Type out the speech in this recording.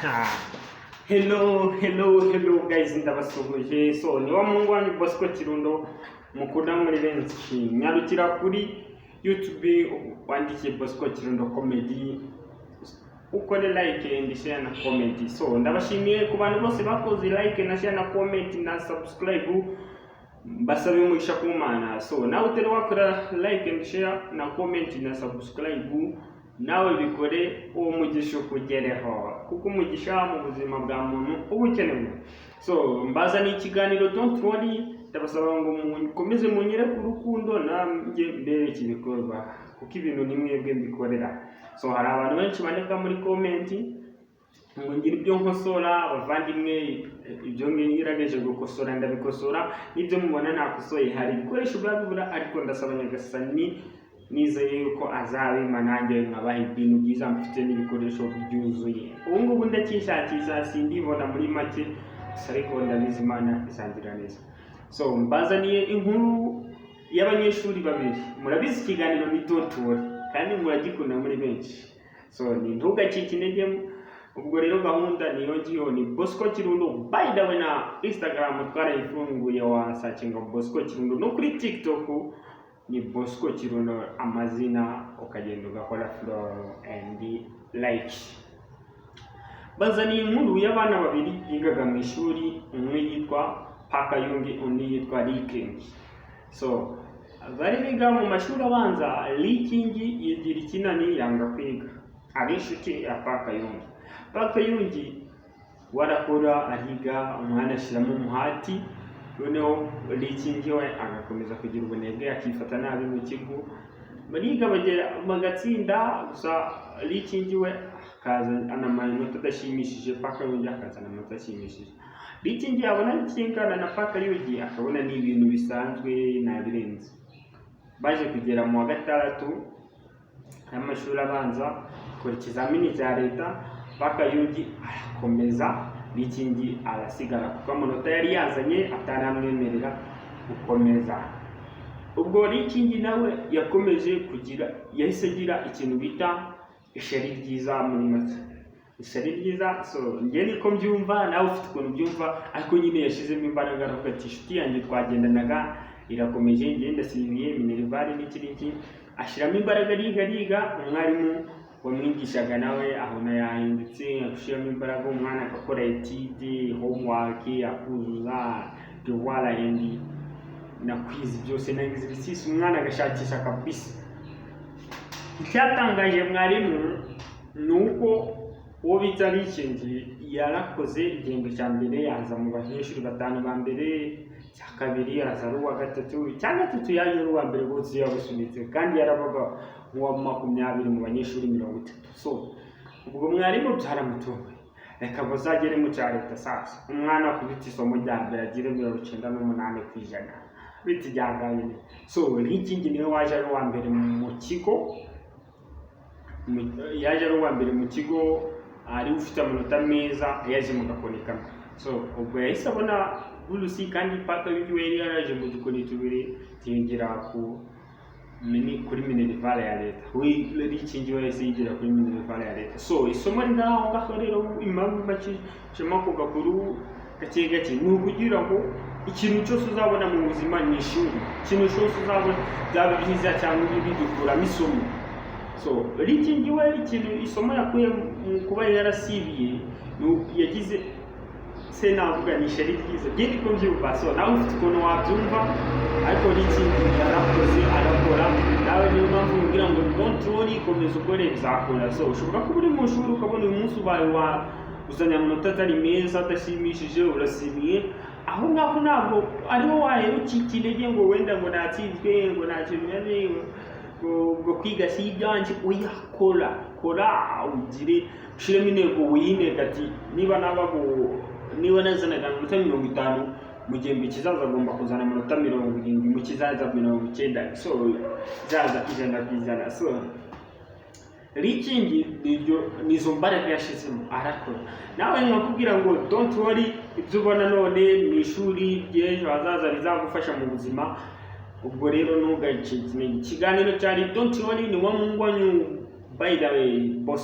Hello, hello, hello guys, ndabasuhuje. So ni wa muhungu wanyu Bosco Kirundo mukunda muri benshi. Nyarukira kuri YouTube wandike Bosco Kirundo Comedy, ukore like and share na comment. So ndabashimiye ku bantu bose bakoze like na share na comment na subscribe, mbasabe umugisha ku Mana. So nawe utari wakora like and share na comment na subscribe, nawe bikore, uwo mugisha ukugereho, kuko umugisha mu buzima bwa muntu uba ukenewe. So mbazaniye ikiganiro Don't Worry. Ndabasaba ngo mukomeze munyereke urukundo, nanjye mbereke ibikorwa, kuko ibintu ni mwebwe mbikorera. So hari abantu benshi bandika muri comment ngo ngire ibyo nkosora. Abavandimwe, ibyo ngerageje gukosora ndabikosora, n'ibyo mubona nakosoye. Hari ibikoresho biba bibura, ariko ndasaba Nyagasani, nizeye yuko azabimpa, nanjye nkabaha ibintu byiza mfite n'ibikoresho byuzuye. Ubu ngubu ndacyishakisha, sindibona muri make gusa, ariko ndabizi Imana izangira neza. So mbazaniye inkuru y'abanyeshuri babiri. Murabizi, ikiganiro ni Don't Worry, kandi muragikunda muri benshi. So ni ntugacike intege. Ubwo rero gahunda niyo ngiyo, ni Bosco Kirundo. By the way, na Instagram twarayifunguye, wasearchinga Bosco Kirundo, no kuri TikTok ni Bosco Kirundo amazina, ukagenda ugakora follow and like. Bazaniye inkuru y'abana babiri bigaga mu ishuri, umwe yitwa Pakayungi, undi yitwa Likingi. So bari biga mu mashuri abanza. Likingi yigira ikinani, yanga kwiga, ari inshuti ya Pakayungi. Pakayungi warakora, ariga, umwana ashyiramo umuhati. Noneho Likingi we agakomeza kugira ubunebwe, akifata nabi mu kigo. Bariga, bagera bagatsinda, gusa Likingi we akazana amanota adashimishije, Pakayugi akazana amanota ashimishije. Likingi yabona kingana na Pakayugi, akabona ni ibintu bisanzwe, ntabirenze. Baje kugera mu wa gatandatu y'amashuri abanza, akora ikizamini cya leta, Pakayugi arakomeza, Likingi arasigara, kuko amanota yari yazanye ataramwemerera gukomeza. Ubwo Likingi nawe yakomeje kugira, yahise agira ikintu bita ishyari ryiza, muri make ishyari ryiza. So njye niko mbyumva, nawe ufite ukuntu ubyumva, ariko nyine yashyizemo imbaraga, aravuga ati: "Inshuti yanjye twagendanaga irakomeje, njye ndasibiye minerval n'iki n'iki." Ashyiramo imbaraga, ariga, ariga. Umwarimu wamwigishaga nawe abona yahindutse, ashyiramo imbaraga, umwana agakora étude, homework akuzuza, devoir and na quiz byose na exercice, umwana agashakisha kabisa. Icyatangaje mwarimu ni uko uwo bita Likingi yarakoze, igihembwe cya mbere yaza mu banyeshuri batanu ba mbere, icya kabiri aza ari uwa gatatu, icya gatatu yaje ari uwa mbere, bose yabusunitse, kandi yarabaga nk'uwa 20 mu banyeshuri 30. So ubwo mwarimu byaramutunguye: "Reka bazagere mu cya leta sasa, umwana akubita isomo rya mbere agire 98%." Bitijyanganye. So Likingi niwe waje ari uwa mbere mu kigo, yaje ari uwa mbere mu kigo, ari ufite amanota meza, yaje mu gakoni kamwe. So ubwo yahise abona buruse, kandi Paka we yari yaraje mu dukoni tubiri, yinjira ku mini, kuri minerval ya leta. We Likingi we yahise yigira kuri minerval ya leta. So isomo riri aho ngaho rero, impamvu bacishemo ako gakuru gake gake, ni ukugira ngo ikintu cyose uzabona mu buzima ni ishuri. Ikintu cyose uzabona, byaba byiza cyangwa ibibi, dukuramo isomo. So Likingi we, ikintu isomo yakuye mu kuba yarasibiye yagize se, navuga ni ishyari ryiza, njye niko mbyumva. So nawe ufite ukuntu wabyumva, ariko Likingi yarakoze, arakora. Nawe niyo mpamvu mubwira ngo don't worry, komeza ukore, bizakora. So ushobora kuba uri mu ishuri, ukabona uyu munsi ubaye wa uzanye amanota atari meza, adashimishije, urasibiye. Aho ngaho ntabwo ariho wahera ucika intege ngo wenda ngo natsinzwe, ngo ntacyo bimaze, ngo kwiga si ibyanjye. Oya, kora, kora, ugire ushyiremo intego, wiyintego ati niba nabago, niba nazanaga amanota 50 mu gihembwe kizaza, agomba kuzana amanota 70 mu kizaza, 90, so zaza 100%. So Likingi niryo, nizo mbaraga yashizemo, arakora. Nawe nkakubwira ngo don't worry, ibyo ubona none ni ishuri ry'ejo hazaza rizagufasha mu buzima. Ubwo rero ntugacike intege. Ikiganiro cyari Don't Worry, ni wa muhungu wanyu, by the way, Boss.